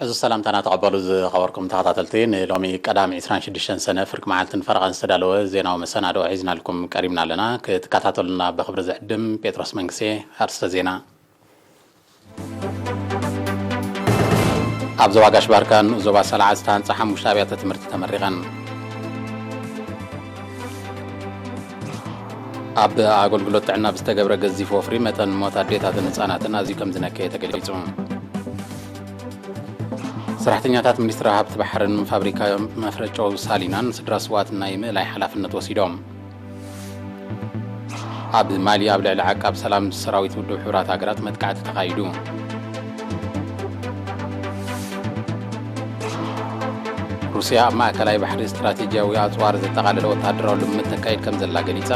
እዚ ሰላምታና ተቐበሉ ዝኸበርኩም ተኸታተልቲ፣ ንሎሚ ቀዳም ዕስራን ሽዱሽተን ሰነ ፍርቂ መዓልትን ፈረቓን ዝተዳለወ ዜናዊ መሰናድኦ ሒዝናልኩም ቀሪብና ኣለና። ክትከታተሉና ብኽብሪ ዝዕድም ጴጥሮስ መንግስቴ። ኣርእስተ ዜና። ኣብ ዞባ ጋሽ ባርካ ንኡስ ዞባ ሰልዓ ዝተሃንጻ ሓሙሽተ ኣብያተ ትምህርቲ ተመሪቐን። ኣብ ኣገልግሎት ጥዕና ብዝተገብረ ገዚፍ ወፍሪ መጠን ሞት ኣዴታትን ህጻናትን ኣዝዩ ከም ዝነከየ ተገሊጹ። ሰራሕተኛታት ሚኒስትሪ ሃብቲ ባሕርን ፋብሪካ መፍረ ጨው ሳሊናን ስድራ ስውኣትን ናይ ምእላይ ሓላፍነት ወሲዶም። ኣብ ማሊ ኣብ ልዕሊ ዓቃብ ሰላም ሰራዊት ውድብ ሕቡራት ሃገራት መጥቃዕቲ ተኻይዱ። ሩስያ ኣብ ማእከላይ ባሕሪ ስትራቴጂያዊ ኣጽዋር ዘጠቓለለ ወተሃደራዊ ልምምድ ተካይድ ከም ዘላ ገሊጻ።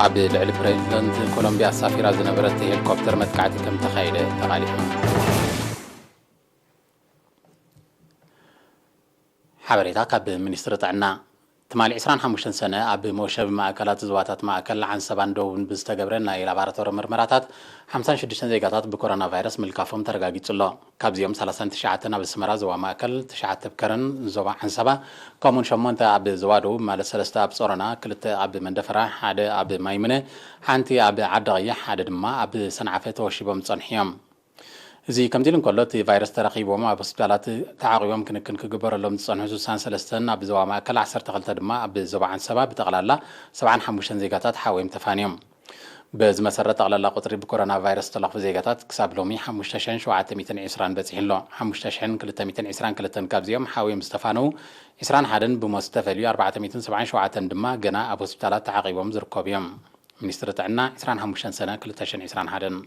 ኣብ ልዕሊ ፕሬዚደንት ኮሎምቢያ ኣሳፊራ ዝነበረት ሄሊኮፕተር መጥቃዕቲ ከም ተኻየደ ተቓሊሑ። ሓበሬታ ካብ ሚኒስትሪ ጥዕና። ትማሊ ዕስራን ሓሙሽተን ሰነ ኣብ መወሸቢ ማእከላት ዞባታት ማእከል ዓንሰባን ደቡብን ብዝተገብረ ናይ ላቦራቶሪ ምርመራታት ሓምሳን ሽዱሽተን ዜጋታት ብኮሮና ቫይረስ ምልካፎም ተረጋጊጹ ኣሎ። ካብዚኦም ሰላሳን ትሽዓተን ኣብ ኣስመራ ዞባ ማእከል፣ ትሽዓተ ኣብ ከረን ዞባ ዓንሰባ፣ ከምኡውን ሸሞንተ ኣብ ዞባ ደቡብ ማለት ሰለስተ ኣብ ጾሮና፣ ክልተ ኣብ መንደፈራ፣ ሓደ ኣብ ማይምነ፣ ሓንቲ ኣብ ዓዲ ቀይሕ፣ ሓደ ድማ ኣብ ሰንዓፈ ተወሺቦም ዝጸንሑ እዮም። እዚ ከምዚ ኢሉ እንከሎ፣ እቲ ቫይረስ ተረኺብዎም ኣብ ሆስፒታላት ተዓቒቦም ክንክን ክግበረሎም ዝጸንሑ ስሳን ሰለስተን ኣብ ዞባ ማእከል፣ ዓሰርተ ክልተ ድማ ኣብ ዞባ ዓንሰባ፣ ብጠቕላላ ሰብዓን ሓሙሽተን ዜጋታት ሓውዮም ተፋንዮም። በዚ መሰረት፣ ጠቕላላ ቁጽሪ ብኮሮና ቫይረስ ዝተለኽፉ ዜጋታት ክሳብ ሎሚ ሓሙሽተ ሽሕን ሸውዓተ ሚእትን ዕስራን በጺሑ ኣሎ። ሓሙሽተ ሽሕን ክልተ ሚእትን ዕስራን ክልተን ካብዚኦም ሓውዮም ዝተፋነዉ፣ ዕስራን ሓደን ብሞት ዝተፈልዩ፣ ኣርባዕተ ሚእትን ሰብዓን ሸውዓተን ድማ ገና ኣብ ሆስፒታላት ተዓቒቦም ዝርከቡ እዮም። ሚኒስትሪ ጥዕና፣ ዕስራን ሓሙሽተን ሰነ ክልተ ሽሕን ዕስራን ሓደን።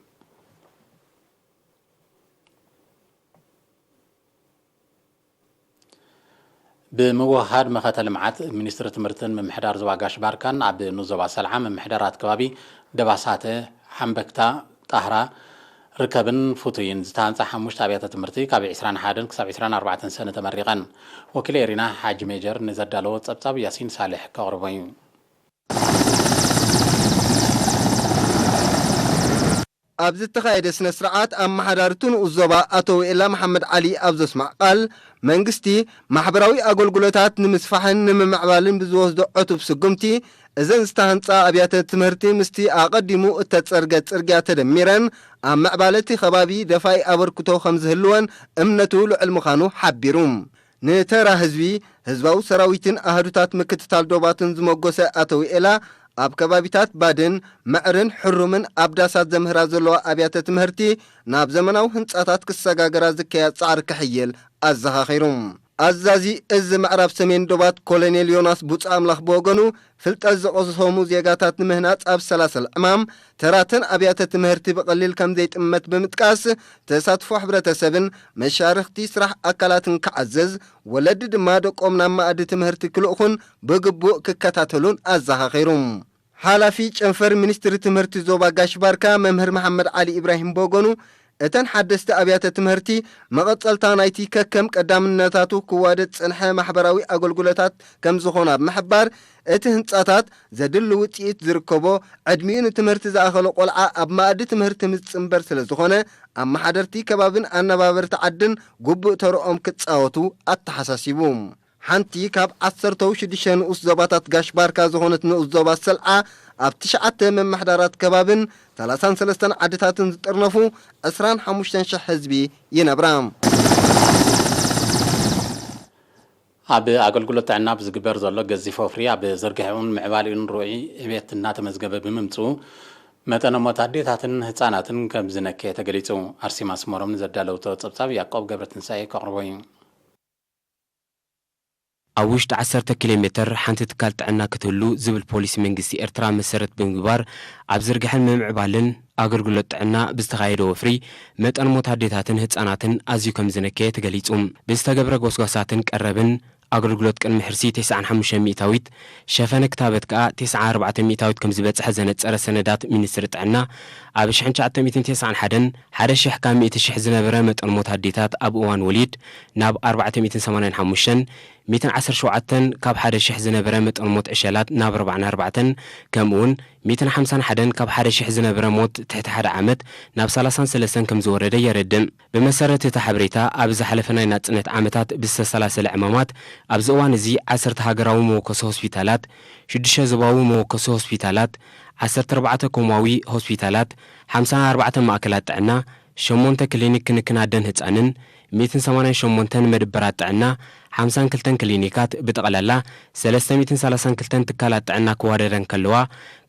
ብምውህሃድ መኸተ ልምዓት፣ ሚኒስትሪ ትምህርትን ምምሕዳር ዞባ ጋሽ ባርካን ኣብ ንኡስ ዞባ ሰልዓ ምምሕዳራት ከባቢ ደባሳተ፣ ሓምበክታ፣ ጣህራ፣ ርከብን ፍቱይን ዝተሃንጻ ሓሙሽተ ኣብያተ ትምህርቲ ካብ ዕስራን ሓደን ክሳብ ዕስራን ኣርባዕተን ሰነ ተመሪቐን። ወኪል ኤሪና ሓጂ ሜጀር ንዘዳለዎ ጸብጻብ ያሲን ሳልሕ ከቕርቦ እዩ። ኣብ ዝተኻየደ ስነ ስርዓት፣ ኣመሓዳሪ እቲ ንኡስ ዞባ ኣቶ ዊኤላ መሓመድ ዓሊ ኣብ ዘስማዕ ቃል፣ መንግስቲ ማሕበራዊ ኣገልግሎታት ንምስፋሕን ንምምዕባልን ብዝወስዶ ዕቱብ ስጉምቲ፣ እዘን ዝተሃንጻ ኣብያተ ትምህርቲ ምስቲ ኣቐዲሙ እተጸርገ ጽርግያ ተደሚረን ኣብ ምዕባለ እቲ ከባቢ ደፋኢ ኣበርክቶ ከም ዝህልወን እምነቱ ልዑል ምዃኑ ሓቢሩ። ንተራ ህዝቢ፣ ህዝባዊ ሰራዊትን ኣሃዱታት ምክትታል ዶባትን ዝመጎሰ ኣቶ ዊኤላ፣ ኣብ ከባቢታት ባድን፣ ምዕርን ሕሩምን ኣብ ዳሳት ዘምህራ ዘለዋ ኣብያተ ትምህርቲ ናብ ዘመናዊ ህንጻታት ክሰጋገራ ዝካየድ ጻዕሪ ክሕይል ኣዘኻኺሩ። ኣዛዚ እዚ ምዕራብ ሰሜን ዶባት ኮሎኔል ዮናስ ቡጻ ኣምላኽ ብወገኑ፣ ፍልጠት ዝቐሰሙ ዜጋታት ንምህናጽ ኣብ ሰላሰል ዕማም ተራተን ኣብያተ ትምህርቲ ብቐሊል ከም ዘይጥመት ብምጥቃስ፣ ተሳትፎ ሕብረተሰብን መሻርኽቲ ስራሕ ኣካላትን ክዓዝዝ፣ ወለዲ ድማ ደቆም ናብ መኣዲ ትምህርቲ ክልእኹን ብግቡእ ክከታተሉን ኣዘኻኺሩ። ሓላፊ ጨንፈር ሚኒስትሪ ትምህርቲ ዞባ ጋሽ ባርካ መምህር መሓመድ ዓሊ ኢብራሂም ብወገኑ፣ እተን ሓደስቲ ኣብያተ ትምህርቲ መቐጸልታ ናይቲ ከከም ቀዳምነታቱ ክዋደድ ዝጸንሐ ማሕበራዊ ኣገልግሎታት ከም ዝኾና ብምሕባር፣ እቲ ህንጻታት ዘድሊ ውጽኢት ዝርከቦ፣ ዕድሚኡ ንትምህርቲ ዝኣኸለ ቆልዓ ኣብ መኣዲ ትምህርቲ ምስ ዝጽንበር ስለ ዝኾነ፣ ኣመሓደርቲ ከባብን ኣነባበርቲ ዓድን ግቡእ ተርኦም ክጻወቱ ኣተሓሳሲቡ። ሓንቲ ካብ ዓሰርተው ሽዱሽተ ንኡስ ዞባታት ጋሽ ባርካ ዝኾነት ንኡስ ዞባ ሰልዓ፣ ኣብ ትሽዓተ መማሕዳራት ከባብን ሰላሳን ሰለስተን ዓድታትን ዝጥርነፉ ዕስራን ሓሙሽተን ሽሕ ህዝቢ ይነብራ። ኣብ ኣገልግሎት ጥዕና ብዝግበር ዘሎ ገዚፍ ወፍሪ፣ ኣብ ዝርግሐኡን ምዕባሌኡን ርኡይ ዕቤት እናተመዝገበ ብምምጽኡ፣ መጠነ ሞት ኣዴታትን ህጻናትን ከም ዝነከየ ተገሊጹ። ኣርሴማ ኣስመሮም ንዘዳለውቶ ጸብጻብ ያዕቆብ ገብረትንሳኤ ከቕርቦ እዩ። ኣብ ውሽጢ ዓሰርተ ኪሎ ሜተር ሓንቲ ትካል ጥዕና ክትህሉ ዝብል ፖሊሲ መንግስቲ ኤርትራ መሰረት ብምግባር፣ ኣብ ዝርግሐን ምምዕባልን ኣገልግሎት ጥዕና ብዝተኻየደ ወፍሪ፣ መጠን ሞት ኣዴታትን ህጻናትን ኣዝዩ ከም ዝነከየ ተገሊጹ። ብዝተገብረ ጎስጓሳትን ቀረብን ኣገልግሎት ቅድሚ ሕርሲ ተስዓን ሓሙሽተን ሚእታዊት፣ ሸፈነ ክታበት ከኣ ተስዓን ኣርባዕተን ሚእታዊት ከም ዝበጽሐ ዘነጸረ ሰነዳት ሚኒስትሪ ጥዕና፣ ኣብ ሽሕን ትሽዓተ ሚእትን ተስዓን ሓደን ሓደ ሽሕ ካብ ሚእቲ ሽሕ ዝነበረ መጠን ሞት ኣዴታት ኣብ እዋን ወሊድ ናብ ኣርባዕተ ሚእትን ሰማንያን ሓሙሽተን፣ ሚእትን ዓሰርተ ሸውዓተን ካብ ሓደ ሽሕ ዝነበረ መጠን ሞት ዕሸላት ናብ ኣርባዓን ኣርባዕተን፣ ከምኡውን ሚእትን ሓምሳን ሓደን ካብ ሓደ ሽሕ ዝነበረ ሞት ትሕቲ ሓደ ዓመት ናብ ሰላሳን ሰለስተን ከም ዝወረደ የረድእ። ብመሰረት እቲ ሓበሬታ፣ ኣብ ዝሓለፈ ናይ ናጽነት ዓመታት ብዝተሰላሰለ ዕማማት፣ ኣብዚ እዋን እዚ ዓሰርተ ሃገራዊ መወከሲ ሆስፒታላት፣ ሽዱሽተ ዞባዊ መወከሲ ሆስፒታላት፣ ዓሰርተ ኣርባዕተ ኮማዊ ሆስፒታላት፣ ሓምሳን ኣርባዕተን ማእከላት ጥዕና፣ ሸሞንተ ክሊኒክ ክንክን ኣደን ህጻንን፣ ሚእትን ሰማንያን ሸሞንተን መደበራት ጥዕና፣ ሓምሳን ክልተን ክሊኒካት፣ ብጠቕላላ ሰለስተ ሚእትን ሰላሳን ክልተን ትካላት ጥዕና ክወዳደራ እንከለዋ፣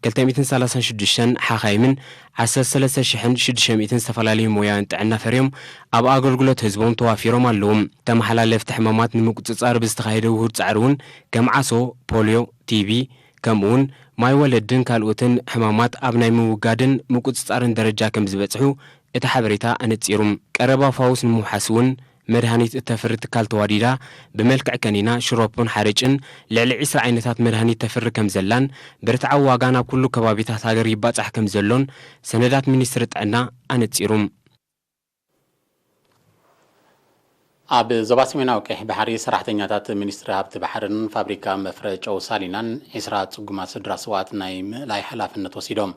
ክልተ ሚእትን ሰላሳን ሽዱሽተን ሓኻይምን ዓሰርተ ሰለስተ ሽሕን ሽዱሽተ ሚእትን ዝተፈላለዩ ሞያውያን ጥዕና ፈርዮም ኣብ ኣገልግሎት ህዝቦም ተዋፊሮም ኣለዉ። ተመሓላለፍቲ ሕማማት ንምቁጽጻር ብዝተኻየደ ውሁድ ጻዕሪ እውን ከም ዓሶ፣ ፖልዮ፣ ቲቢ፣ ከምኡውን ማይ ወለድን ካልኦትን ሕማማት ኣብ ናይ ምውጋድን ምቁጽጻርን ደረጃ ከም ዝበጽሑ እቲ ሓበሬታ ኣነጺሩ። ቀረባ ፋውስ ንምውሓስ እውን መድሃኒት እተፍሪ ትካል ተዋዲዳ፣ ብመልክዕ ከኒና፣ ሽሮፕን ሓርጭን ልዕሊ ዕስራ ዓይነታት መድሃኒት ተፍሪ ከም ዘላን፣ ብርትዓዊ ዋጋ ናብ ኩሉ ከባቢታት ሃገር ይባጻሕ ከም ዘሎን ሰነዳት ሚኒስትሪ ጥዕና ኣነጺሩ። ኣብ ዞባ ሰሜናዊ ቀይሕ ባሕሪ፣ ሰራሕተኛታት ሚኒስትሪ ሃብቲ ባሕርን ፋብሪካ መፍረ ጨው ሳሊናን ዕስራ ጽጉማት ስድራ ስውኣት ናይ ምእላይ ሓላፍነት ወሲዶም።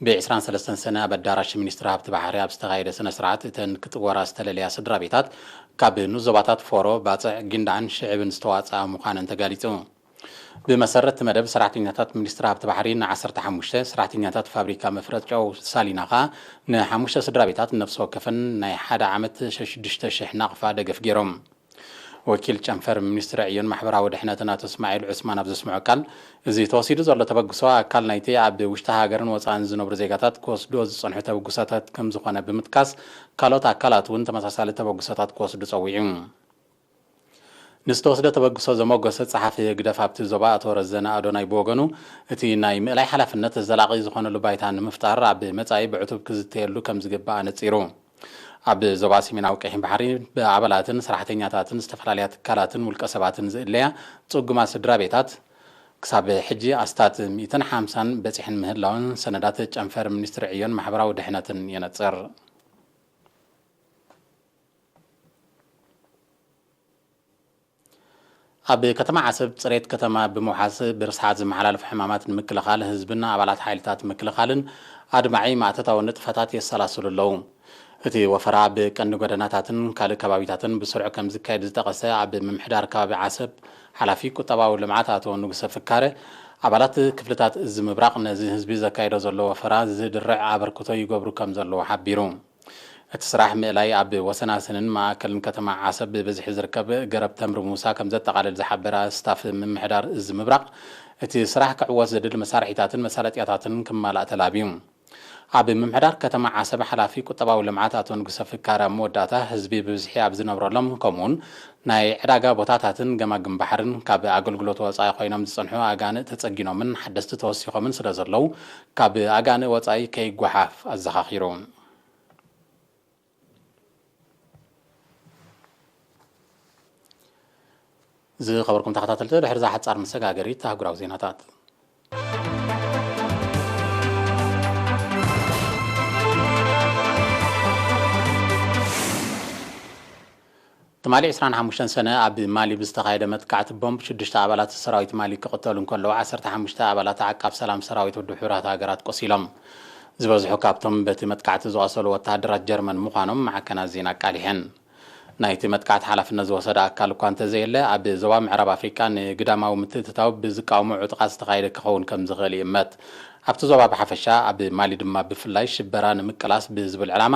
ብ ዕስራን ሰለስተን ሰነ ኣብ ኣዳራሽ ሚኒስትሪ ሃብቲ ባሕሪ ኣብ ዝተኻየደ ስነ ስርዓት፣ እተን ክጥወራ ዝተለለያ ስድራ ቤታት ካብ ንዞባታት ፎሮ፣ ባጽዕ፣ ጊንዳዕን ሽዕብን ዝተዋጽኣ ምዃነን ተጋሊጹ። ብመሰረት እቲ መደብ፣ ሰራሕተኛታት ሚኒስትሪ ሃብቲ ባሕሪ ን ዓሰርተ ሓሙሽተ፣ ሰራሕተኛታት ፋብሪካ መፍረ ጨው ሳሊና ኸኣ ንሓሙሽተ ስድራ ቤታት፣ ነፍሲ ወከፈን ናይ ሓደ ዓመት ሽዱሽተ ሽሕ ናቕፋ ደገፍ ገይሮም። ወኪል ጨንፈር ሚኒስትሪ ዕዮን ማሕበራዊ ድሕነትን ኣቶ እስማዒል ዑስማን ኣብ ዘስምዖ ቃል፣ እዚ ተወሲዱ ዘሎ ተበግሶ ኣካል ናይቲ ኣብ ውሽጢ ሃገርን ወጻእን ዝነብሩ ዜጋታት ክወስድዎ ዝጸንሑ ተበግሶታት ከም ዝኾነ ብምጥቃስ፣ ካልኦት ኣካላት እውን ተመሳሳሊ ተበግሶታት ክወስዱ ጸዊዑ። ንዝተወስደ ተበግሶ ዘሞገሰ ጸሓፊ ህግደፍ ኣብቲ ዞባ ኣቶ ረዘነ ኣዶናይ ብወገኑ፣ እቲ ናይ ምእላይ ሓላፍነት ዘላቒ ዝኾነሉ ባይታ ንምፍጣር ኣብ መጻኢ ብዕቱብ ክዝተየሉ ከም ዝግባእ ኣነጺሩ። ኣብ ዞባ ሰሜናዊ ቀይሕ ባሕሪ ብኣባላትን ሰራሕተኛታትን ዝተፈላለያ ትካላትን ውልቀ ሰባትን ዝእለያ ጽጉማት ስድራ ቤታት ክሳብ ሕጂ ኣስታት ሚእትን ሓምሳን በጺሐን ምህላወን ሰነዳት ጨንፈር ሚኒስትሪ ዕዮን ማሕበራዊ ድሕነትን የነጽር። ኣብ ከተማ ዓሰብ ጽሬት ከተማ ብምውሓስ ብርስሓት ዝመሓላለፉ ሕማማት ንምክልኻል ህዝብን ኣባላት ሓይልታት ምክልኻልን ኣድማዒ ማእቶታዊ ንጥፈታት የሰላስሉ ኣለዉ። እቲ ወፈራ ኣብ ቀንዲ ጎደናታትን ካልእ ከባቢታትን ብስሩዕ ከም ዝካየድ ዝጠቐሰ ኣብ ምምሕዳር ከባቢ ዓሰብ ሓላፊ ቁጠባዊ ልምዓት ኣቶ ንጉሰ ፍካረ፣ ኣባላት ክፍልታት እዚ ምብራቕ ነዚ ህዝቢ ዘካይዶ ዘሎ ወፈራ ዝድርዕ ኣበርክቶ ይገብሩ ከም ዘለዉ ሓቢሩ። እቲ ስራሕ ምእላይ ኣብ ወሰናስንን ማእከልን ከተማ ዓሰብ ብብዝሒ ዝርከብ ገረብ ተምሪ ሙሳ ከም ዘጠቓልል ዝሓበረ ስታፍ ምምሕዳር እዚ ምብራቕ፣ እቲ ስራሕ ክዕወት ዘድሊ መሳርሒታትን መሳለጥያታትን ክማላእ ተላብዩ። ኣብ ምምሕዳር ከተማ ዓሰብ ሓላፊ ቁጠባዊ ልምዓት ኣቶ ንጉሰ ፍካረ ኣብ መወዳእታ፣ ህዝቢ ብብዝሒ ኣብ ዝነብረሎም ከምኡውን ናይ ዕዳጋ ቦታታትን ገማግም ባሕርን ካብ ኣገልግሎት ወጻኢ ኮይኖም ዝጸንሑ ኣጋንእ ተጸጊኖምን ሓደስቲ ተወሲኾምን ስለ ዘለዉ፣ ካብ ኣጋንእ ወጻኢ ከይጓሓፍ ኣዘኻኺሩ። ዝኸበርኩም ተኸታተልቲ፣ ድሕሪ እዛ ሓጻር መሰጋገሪት ኣህጉራዊ ዜናታት። ትማሊ ዕስራን ሓሙሽተን ሰነ ኣብ ማሊ ብዝተኻየደ መጥቃዕቲ ቦምብ ሽዱሽተ ኣባላት ሰራዊት ማሊ ክቕተሉ እንከለዉ፣ ዓሰርተ ሓሙሽተ ኣባላት ዓቃብ ሰላም ሰራዊት ውድብ ሕቡራት ሃገራት ቆሲሎም። ዝበዝሑ ካብቶም በቲ መጥቃዕቲ ዝቖሰሉ ወተሃደራት ጀርመን ምዃኖም ማዕከናት ዜና ኣቃሊሐን። ናይቲ መጥቃዕቲ ሓላፍነት ዝወሰደ ኣካል እኳ እንተዘየለ፣ ኣብ ዞባ ምዕራብ ኣፍሪቃ ንግዳማዊ ምትእትታው ብዝቃወሙ ዕጡቓት ዝተኻየደ ክኸውን ከም ዝኽእል ይእመት። ኣብቲ ዞባ ብሓፈሻ፣ ኣብ ማሊ ድማ ብፍላይ ሽበራ ንምቅላስ ብዝብል ዕላማ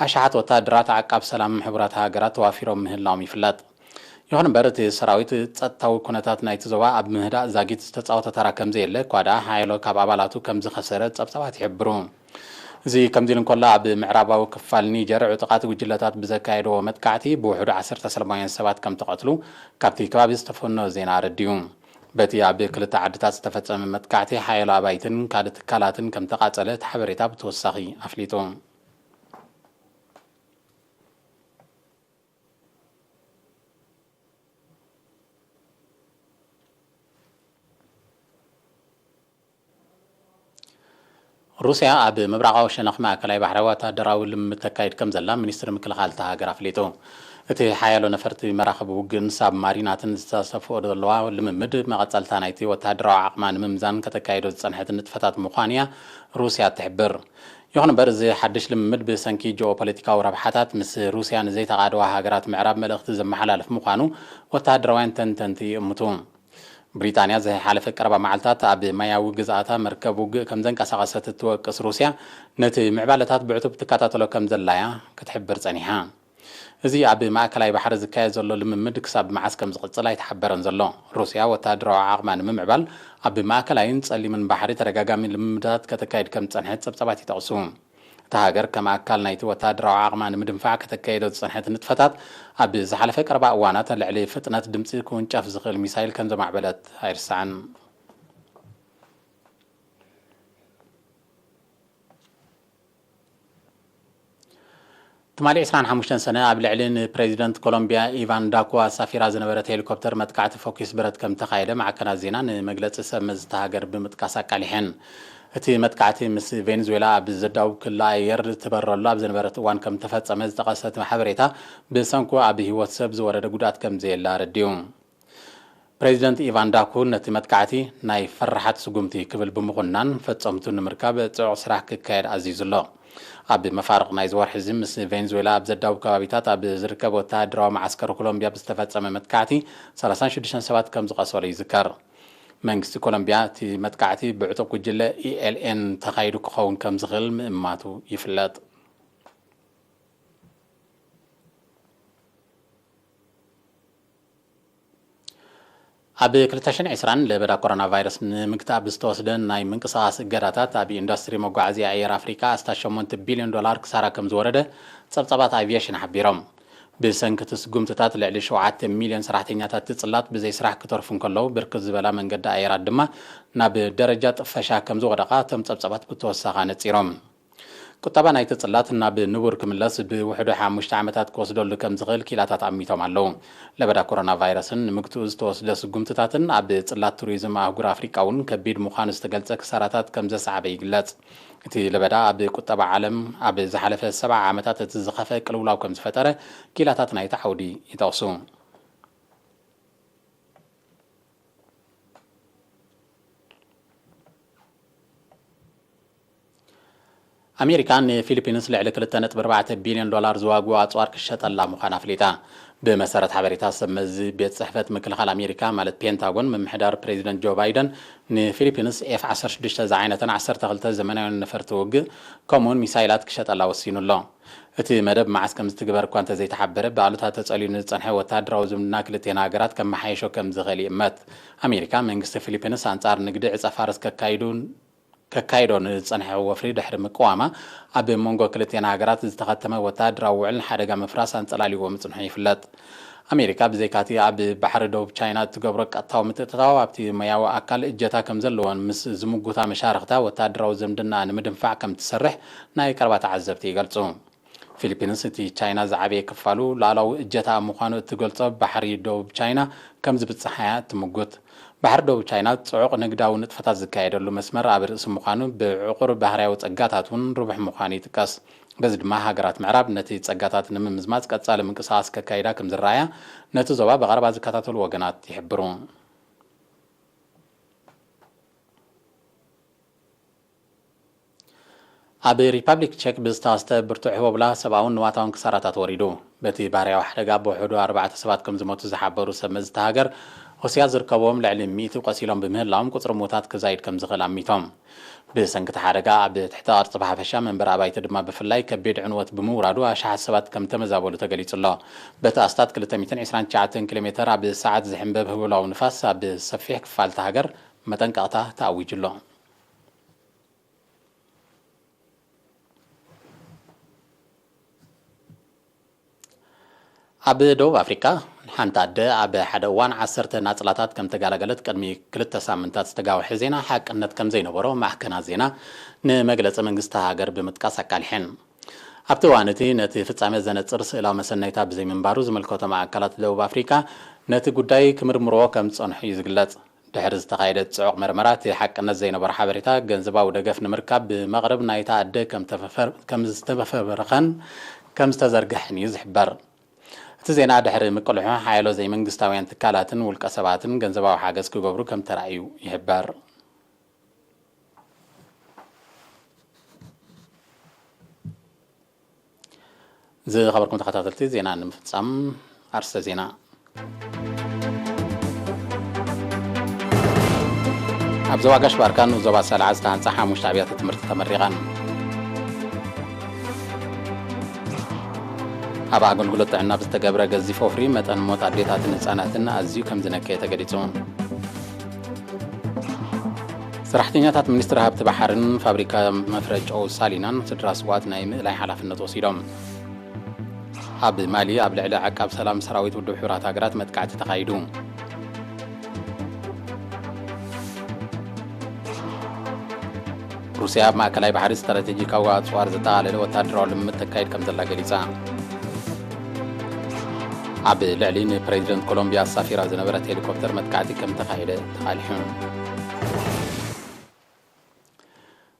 ኣሽሓት ወተሃደራት ዓቃብ ሰላም ሕቡራት ሃገራት ተዋፊሮም ምህላዎም ይፍለጥ። ይኹን እምበር፣ እቲ ሰራዊት ጸጥታዊ ኩነታት ናይቲ ዞባ ኣብ ምህዳእ ዛጊት ዝተጻወቶ ተራ ከም ዘየለ እኳ ደኣ፣ ሓያሎ ካብ ኣባላቱ ከም ዝኸሰረ ጸብጻባት ይሕብሩ። እዚ ከምዚ ኢሉ እንከሎ፣ ኣብ ምዕራባዊ ክፋል ኒጀር ዕጡቓት ጉጅለታት ብዘካየድዎ መጥቃዕቲ ብውሕዱ ዓሰርተ ሰላማውያን ሰባት ከም ተቐትሉ ካብቲ ከባቢ ዝተፈነወ ዜና ኣረዲኡ። በቲ ኣብ ክልተ ዓድታት ዝተፈጸመ መጥቃዕቲ፣ ሓያሎ ኣባይትን ካልእ ትካላትን ከም ተቓጸለ እቲ ሓበሬታ ብተወሳኺ ኣፍሊጡ። ሩስያ ኣብ ምብራቓዊ ሸነኽ ማእከላይ ባሕሪ ወታደራዊ ልምምድ ተካይድ ከም ዘላ ሚኒስትሪ ምክልኻል እታ ሃገር ኣፍሊጡ። እቲ ሓያሎ ነፈርቲ መራኽብ ውግእን ሳብማሪናትን ዝተሰፍኦ ዘለዋ ልምምድ፣ መቐጸልታ ናይቲ ወተሃደራዊ ዓቕማ ንምምዛን ከተካይዶ ዝጸንሐት ንጥፈታት ምዃን እያ ሩስያ ትሕብር። ይኹን እምበር፣ እዚ ሓድሽ ልምምድ ብሰንኪ ጂኦፖለቲካዊ ረብሓታት ምስ ሩስያ ንዘይተቓደዋ ሃገራት ምዕራብ መልእኽቲ ዘመሓላልፍ ምዃኑ ወተሃደራውያን ተንተንቲ ይእምቱ። ብሪጣንያ ዝሓለፈ ቀረባ መዓልታት ኣብ ማያዊ ግዝኣታ መርከብ ውግእ ከም ዘንቀሳቐሰት እትወቅስ ሩስያ፣ ነቲ ምዕባለታት ብዕቱብ ትከታተሎ ከም ዘላያ ክትሕብር ጸኒሓ። እዚ ኣብ ማእከላይ ባሕሪ ዝካየድ ዘሎ ልምምድ ክሳብ መዓስ ከም ዝቕጽል ኣይተሓበረን ዘሎ። ሩስያ ወተሃደራዊ ዓቕማ ንምምዕባል ኣብ ማእከላይን ጸሊምን ባሕሪ ተደጋጋሚ ልምምዳት ከተካይድ ከም ዝጸንሐት ጸብጻባት ይጠቕሱ። እታ ሃገር ከም ኣካል ናይቲ ወተሃደራዊ ዓቕማ ንምድንፋዕ ከተካይዶ ዝጸንሐት ንጥፈታት፣ ኣብ ዝሓለፈ ቀረባ እዋናት ልዕሊ ፍጥነት ድምጺ ክውንጨፍ ዝኽእል ሚሳይል ከም ዘማዕበለት ኣይርሳዕን። ትማሊ ዕስራን ሓሙሽተን ሰነ ኣብ ልዕሊ ንፕሬዚደንት ኮሎምቢያ ኢቫን ዳኮ ኣሳፊራ ዝነበረት ሄሊኮፕተር መጥቃዕቲ ፎኪስ ብረት ከም ተኻየደ ማዕከናት ዜና ንመግለጺ ሰብ መዚ እታ ሃገር ብምጥቃስ ኣቃሊሐን። እቲ መጥቃዕቲ ምስ ቬንዙዌላ ኣብ ዘዳውብ ክሊ ኣየር ትበረሉ ኣብ ዝነበረት እዋን ከም ተፈጸመ ዝጠቐሰ እቲ ሓበሬታ፣ ብሰንኩ ኣብ ህይወት ሰብ ዝወረደ ጉድኣት ከም ዘየለ ኣረዲኡ። ፕሬዚደንት ኢቫን ዳኩ ነቲ መጥቃዕቲ ናይ ፈራሓት ስጉምቲ ክብል ብምኹናን፣ ፈጸምቱ ንምርካብ ጽዑቕ ስራሕ ክካየድ ኣዚዙ ኣሎ። ኣብ መፋርቕ ናይዚ ወርሒ እዚ ምስ ቬንዙዌላ ኣብ ዘዳውብ ከባቢታት ኣብ ዝርከብ ወተሃደራዊ መዓስከር ኮሎምቢያ ብዝተፈጸመ መጥቃዕቲ ሰላሳን ሽዱሽተን ሰባት ከም ዝቐሰሉ ይዝከር። መንግስቲ ኮሎምቢያ እቲ መጥቃዕቲ ብዕጡብ ጉጅለ ኢ ኤል ኤን ተኻይዱ ክኸውን ከም ዝኽእል ምእማቱ ይፍለጥ። ኣብ ክልተ ሽሕን ዕስራን ለበዳ ኮሮና ቫይረስ ንምግታእ ብዝተወስደ ናይ ምንቅስቓስ እገዳታት፣ ኣብ ኢንዱስትሪ መጓዓዝያ ኣየር ኣፍሪካ ኣስታት ሸሞንተ ቢልዮን ዶላር ክሳራ ከም ዝወረደ ጸብጻባት ኣቪየሽን ሓቢሮም። ብሰንኪ እቲ ስጉምትታት ልዕሊ ሸውዓተ ሚልዮን ሰራሕተኛታት እቲ ጽላት ብዘይ ስራሕ ክተርፉ እንከለዉ፣ ብርክት ዝበላ መንገዲ ኣየራት ድማ ናብ ደረጃ ጥፈሻ ከም ዝወደቓ እቶም ጸብጻባት ብተወሳኺ ኣነጺሮም። ቁጠባ ናይቲ ጽላት ናብ ንቡር ክምለስ ብውሕዱ ሓሙሽተ ዓመታት ክወስደሉ ከም ዝኽእል ኪላታት ኣሚቶም ኣለዉ። ለበዳ ኮሮና ቫይረስን ንምግትኡ ዝተወስደ ስጉምትታትን ኣብ ጽላት ቱሪዝም ኣህጉር ኣፍሪቃ እውን ከቢድ ምዃኑ ዝተገልጸ ክሳራታት ከም ዘስዓበ ይግለጽ። እቲ ለበዳ ኣብ ቁጠባ ዓለም ኣብ ዝሓለፈ ሰብዓ ዓመታት እቲ ዝኸፍአ ቅልውላው ከም ዝፈጠረ ኪላታት ናይቲ ዓውዲ ይጠቕሱ። ኣሜሪካ ንፊሊፒንስ ልዕሊ ክልተ ነጥቢ ኣርባዕተ ቢልዮን ዶላር ዝዋግኡ ኣጽዋር ክሸጠላ ምዃና ኣፍሊጣ። ብመሰረት ሓበሬታ ሰብ መዚ ቤት ጽሕፈት ምክልኻል ኣሜሪካ፣ ማለት ፔንታጎን፣ ምምሕዳር ፕሬዚደንት ጆ ባይደን ንፊሊፒንስ ኤፍ ዓሰርተ ሽዱሽተ ዝዓይነተን ዓሰርተ ክልተ ዘመናውያን ነፈርቲ ውግእ፣ ከምኡውን ሚሳይላት ክሸጠላ ወሲኑ ኣሎ። እቲ መደብ መዓስ ከም ዝትግበር እኳ እንተዘይተሓበረ፣ ብኣሉታ ተጸልዩ ንዝጸንሐ ወተሃደራዊ ዝምድና ክልቲአን ሃገራት ከመሓየሾ ከም ዝኽእል ይእመት። ኣሜሪካ፣ መንግስቲ ፊሊፒንስ ኣንጻር ንግዲ ዕጸ ፋርስ ከካይዱ ከካይዶ ንዝጸንሐ ወፍሪ ድሕሪ ምቅዋማ፣ ኣብ መንጎ ክልቲአን ሃገራት ዝተኸተመ ወተሃደራዊ ውዕል ንሓደጋ ምፍራስ ኣንጸላልይዎ ምጽንሑ ይፍለጥ። ኣሜሪካ ብዘይካቲ ኣብ ባሕሪ ደቡብ ቻይና እትገብሮ ቀጥታዊ ምትእትታው፣ ኣብቲ ማያዊ ኣካል እጀታ ከም ዘለዎን ምስ ዝምጉታ መሻርኽታ ወተሃደራዊ ዝምድና ንምድንፋዕ ከም ትሰርሕ ናይ ቀረባ ተዓዘብቲ ይገልጹ። ፊሊፒንስ እቲ ቻይና ዝዓበየ ክፋሉ ሉዓላዊ እጀታኣ ምዃኑ እትገልጾ ባሕሪ ደቡብ ቻይና ከም ዝብጽሓ እያ እትምጉት። ባሕሪ ደቡብ ቻይና ጽዑቕ ንግዳዊ ንጥፈታት ዝካየደሉ መስመር ኣብ ርእሲ ምዃኑ፣ ብዕቑር ባህርያዊ ጸጋታት እውን ርቡሕ ምዃኑ ይጥቀስ። በዚ ድማ ሃገራት ምዕራብ ነቲ ጸጋታት ንምምዝማዝ ቀጻሊ ምንቅስቓስ ከካይዳ ከም ዝረኣያ ነቲ ዞባ ብቐረባ ዝከታተሉ ወገናት ይሕብሩ። ኣብ ሪፓብሊክ ቼክ ብዝተኸስተ ብርቱዕ ህቦብላ ሰብኣውን ንዋታውን ክሳራታት ወሪዱ። በቲ ባህርያዊ ሓደጋ ብውሕዱ ኣርባዕተ ሰባት ከም ዝሞቱ ዝሓበሩ ሰብ መዚ እታ ሃገር፣ ሩስያ ዝርከብዎም ልዕሊ ሚእቲ ቆሲሎም ብምህላዎም ቁጽሪ ምዉታት ክዛይድ ከም ዝኽእል ኣሚቶም። ብሰንኪ እቲ ሓደጋ ኣብ ትሕተ ቅርጺ ብሓፈሻ መንበሪ ኣባይቲ ድማ ብፍላይ ከቢድ ዕንወት ብምውራዱ ኣሽሓት ሰባት ከም ተመዛበሉ ተገሊጹ ኣሎ። በቲ ኣስታት ክልተ ሚእትን ዕስራን ትሽዓተን ኪሎ ሜተር ኣብ ሰዓት ዝሕንበብ ህቦብላዊ ንፋስ ኣብ ሰፊሕ ክፋል እታ ሃገር መጠንቀቕታ ተኣዊጁ ኣሎ። ኣብ ደቡብ ኣፍሪካ፣ ሓንቲ ኣደ ኣብ ሓደ እዋን ዓሰርተ ናጽላታት ከም ተጋላገለት ቅድሚ ክልተ ሳምንታት ዝተጋወሐ ዜና ሓቅነት ከም ዘይነበሮ ማዕከናት ዜና ንመግለጺ መንግስቲ ሃገር ብምጥቃስ ኣቃሊሐን። ኣብቲ እዋን እቲ ነቲ ፍጻመ ዘነጽር ስእላዊ መሰነይታ ብዘይምንባሩ፣ ዝምልከቶም ኣካላት ደቡብ ኣፍሪካ ነቲ ጉዳይ ክምርምርዎ ከም ዝጸንሑ እዩ ዝግለጽ። ድሕሪ ዝተኻየደ ጽዑቕ መርመራ፣ እቲ ሓቅነት ዘይነበሮ ሓበሬታ፣ ገንዘባዊ ደገፍ ንምርካብ ብመቕርብ ናይታ ኣደ ከም ተፈፈር-፣ ከም ዝተፈበረኸን ከም ዝተዘርግሐን እዩ ዝሕበር። እቲ ዜና ድሕሪ ምቅልሑ ሓያሎ ዘይመንግስታውያን ትካላትን ውልቀ ሰባትን ገንዘባዊ ሓገዝ ክገብሩ ከም ተራእዩ ይሕበር። ዝኸበርኩም ተኸታተልቲ፣ ዜና ንምፍጻም ኣርስተ ዜና። ኣብ ዞባ ጋሽ ባርካን ዞባ ሰልዓ ዝተሃንፃ ሓሙሽተ ኣብያተ ትምህርቲ ተመሪቐን። ኣብ ኣገልግሎት ጥዕና ብዝተገብረ ገዚፍ ወፍሪ መጠን ሞት ኣዴታትን ህፃናትን ኣዝዩ ከም ዝነከየ ተገሊፁ። ሰራሕተኛታት ሚኒስትሪ ሃብቲ ባሕርን ፋብሪካ መፍረ ጨው ሳሊናን ስድራ ስዋት ናይ ምእላይ ሓላፍነት ወሲዶም። ኣብ ማሊ ኣብ ልዕሊ ዓቃብ ሰላም ሰራዊት ውድብ ሕቡራት ሃገራት መጥቃዕቲ ተኻይዱ። ሩስያ ኣብ ማእከላይ ባሕሪ ስትራቴጂካዊ ኣጽዋር ዘጠቓለለ ወታደራዊ ልምምድ ተካይድ ከም ዘላ ገሊጻ። ኣብ ልዕሊ ንፕሬዚደንት ኮሎምቢያ ኣሳፊራ ዝነበረት ሄሊኮፕተር መጥቃዕቲ ከም ተኻየደ ተቓሊሑ።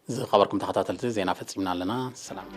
ዝኸበርኩም ተኸታተልቲ፣ ዜና ፈጺምና ኣለና። ሰላም።